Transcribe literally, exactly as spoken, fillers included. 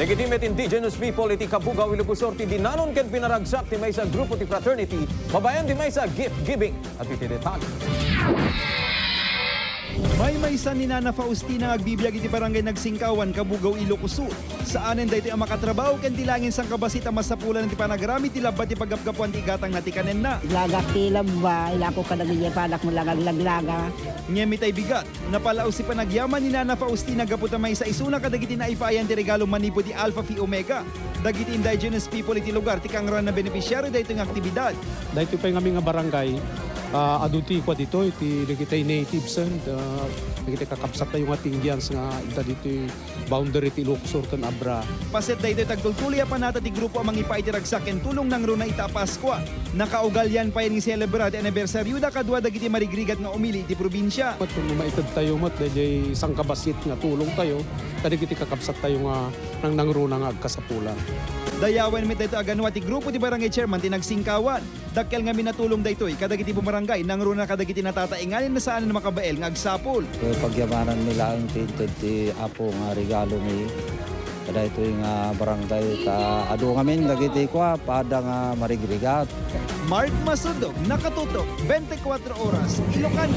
Dagiti met indigenous people iti Cabugao, Ilocos Sur ti dinanon ken pinaragsak ti maysa a grupo ti fraternity babaen ti maysa a gift giving. Adtoy ti detalye. Maymaysan ni Nana Faustina nga agbibiag iti Barangay Nagsingkawan, Cabugao, Ilocos Sur. Saanen daytoy a makatrabaho ken ti laeng sangkabassit a masapulan ti panagarami ti labba ti paggapgapuan ti igatangna ti kanenna. Iglagak ti labba, ilako kadagiti padak mo lang aglaglaga. Ngem itay bigat, napalaos ti panagyaman ni Nana Faustina gapu ta maysa isuna kadagiti naipaayan ti regalo manipud ti Alpha Phi Omega. Dagiti indigenous people iti lugar ti kangruna a benepisiario daytoy nga aktibidad. Daytoy pay ngamin nga barangay, ah, adu ti kua ditoy, ti dagiti natives, and, ah, dagiti kakabsattayo nga ti Indians nga adda ditoy boundary ti Ilocos Sur ken Abra. Paset daytoy, agtultuloy a panata ti grupo a mangipaay ti ragsak ken tulong nangruna ita a Paskua. Nakaugalian pay nga iselebra ti anibersarioda kadua dagiti marigrigat nga umili iti probinsia. Ket no maitedtayo met daydiay sangkabassit nga tulongtayo kadagiti kakabsattayo nga nangnangruna nga agkasapulan. Dayawen met daytoy a ganua ti grupo ti barangay chairman ti Nagsingkawan. Dakkel ngamin a tulong daytoy kadagiti bumarangay nangruna kadagiti natataenganen a saanen a makabael nga agsapul. Pagyamanan mi laeng ti inted ti Apo nga regalo mi kadaytoy nga barangay ta adu ngamin dagiti kua pada nga marigrigat. Mark Masudog, nakatutok, twenty-four Oras, Ilocano.